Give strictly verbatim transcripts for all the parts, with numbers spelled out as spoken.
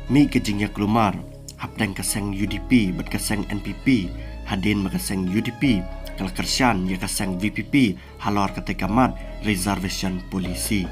Mih ka jingïaklumar hapdeng ka seng U D P bad ka seng N P P, hadien ba ka seng U D P ka la kyrshan ïa ka seng V P P halor kata ka mat reservation policy.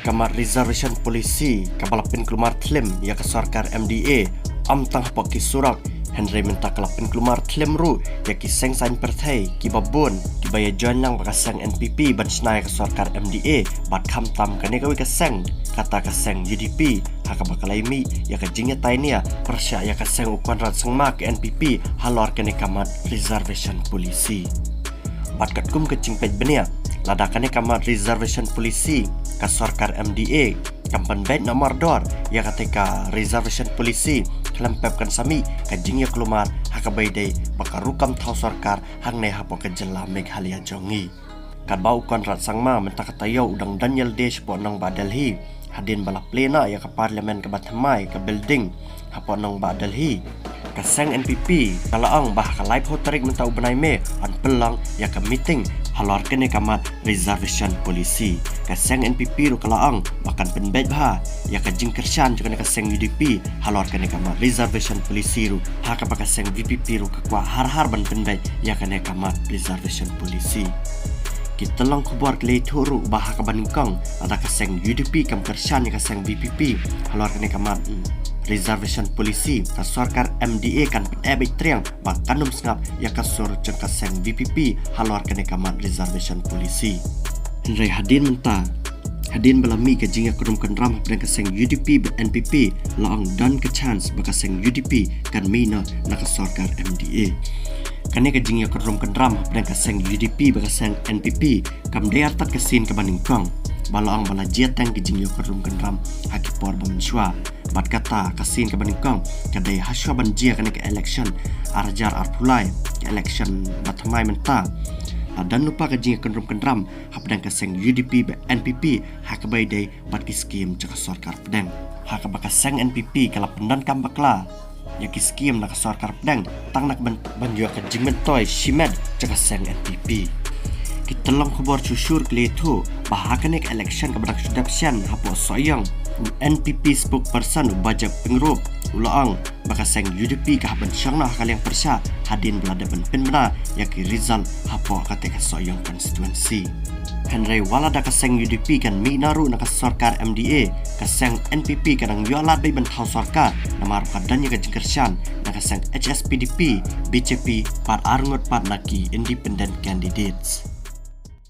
Ka mat reservation policy kaba la pynkulmar thlem ïa ka sorkar M D A, ym tang hapoh ki surok, hynrei mynta ka la pynkulmar thlem ruh ïa ki seng saiñ pyrthei kiba bun kiba ïa join lang bad ka seng N P P ban shna ïa ka sorkar M D A, bad khamtam kane kawei ka seng, kata ka seng U D P, ha kaba ka la ïa mih ïa ka jingïatai nia pyrshah ïa ka seng u Conrad Sangma ka N P P halor kane ka mat reservation policy. Bad katkum ka jingpeit bniah, lada kane ka mat reservation policy ka sorkar M D A kam pynbeit noh mardor ïa kata ka reservation policy, khlem pep kan sa mih ka jingïaklumar ha kaba ïadei bad ka rukom thaw sorkar hangne hapoh ka jylla Meghalaya jong ngi. Katba u Conrad Sangma mynta ka taïew u dang don ïalade shapoh nongbah Delhi, hadien ba la plie noh ïa ka parliament kaba thymmai, ka building hapoh nongbah Delhi, ka seng N P P ka la ong ba ha ka laiphew tarik mynta u bnai May yn pynlong ïa ka meeting halor kane ka mat reservation policy. Ka seng N P P ruh ka la ong ba kan pynbeit bha ïa ka jingkyrshan jong kane ka seng U D P halor kane ka mat reservation policy ruh, ha kaba ka seng V P P ruh ka kwah har har ban pynbeit ïa kane ka mat reservation policy. Ki tyllong khubor ki la ïathuh ruh ba ha kaba nyngkong, lada ka seng U D P kam kyrshan ïa ka seng V P P halor kane ka mat, mm, reservation policy, ka sorkar M D A kan pyneh beit triang ba kan ym sngap ïa ka sur jong ka seng V P P halor kane ka mat reservation policy. Hynrei hadien mynta, hadien ba la mih ka jingïakynrum kynram hapdeng ka seng U D P bad N P P, la ong don ka chance ba ka seng U D P kan mih noh na ka sorkar M D A. Kane ka jingïakynrum kynram hapdeng ka seng U D P bad ka seng N P P kam dei artat ka sien kaba nyngkong, ba la ong ba la jia teng ka jingïakynrum kynram ha ki por ba mynshuwa. Bad kata ka sien kaba nyngkong ka dei hashwa ban jia kane ka election ar hajar arphew lai, ka election ba thymmai mynta. La don lypa ka jingïakynrum kynram hapdeng ka seng U D P bad N P P ha kaba ïadei bad ki skim jong ka sorkar pdeng, ha kaba ka seng N P P ka la pyndonkam bakla ïa ki skim na ka sorkar pdeng tang na ka ban, ban ïoh ka jingmyntoi shimet jong ka seng N P P. Ki tyllong khubor shuh shuh ki la ïathuh ba ha kane ka election kaba dang shu dep shen hapoh Sohiong, u N P P spokesperson u Bajep Pyngrope u la ong ba ka seng U D P ka hap ban shong noh ha ka liang pyrshah hadien ba la dep ban pynbna ïa ki result hapoh kata ka Sohiong constituency. Hynrei wat lada ka seng U D P kan mih noh ruh na ka sorkar M D A, ka seng N P P ka dang ïoh lad beit ban thaw sorkar, namar ba ka don ïa ka jingkyrshan na ka seng H S P D P, B J P bad arngut pat na ki independent candidates.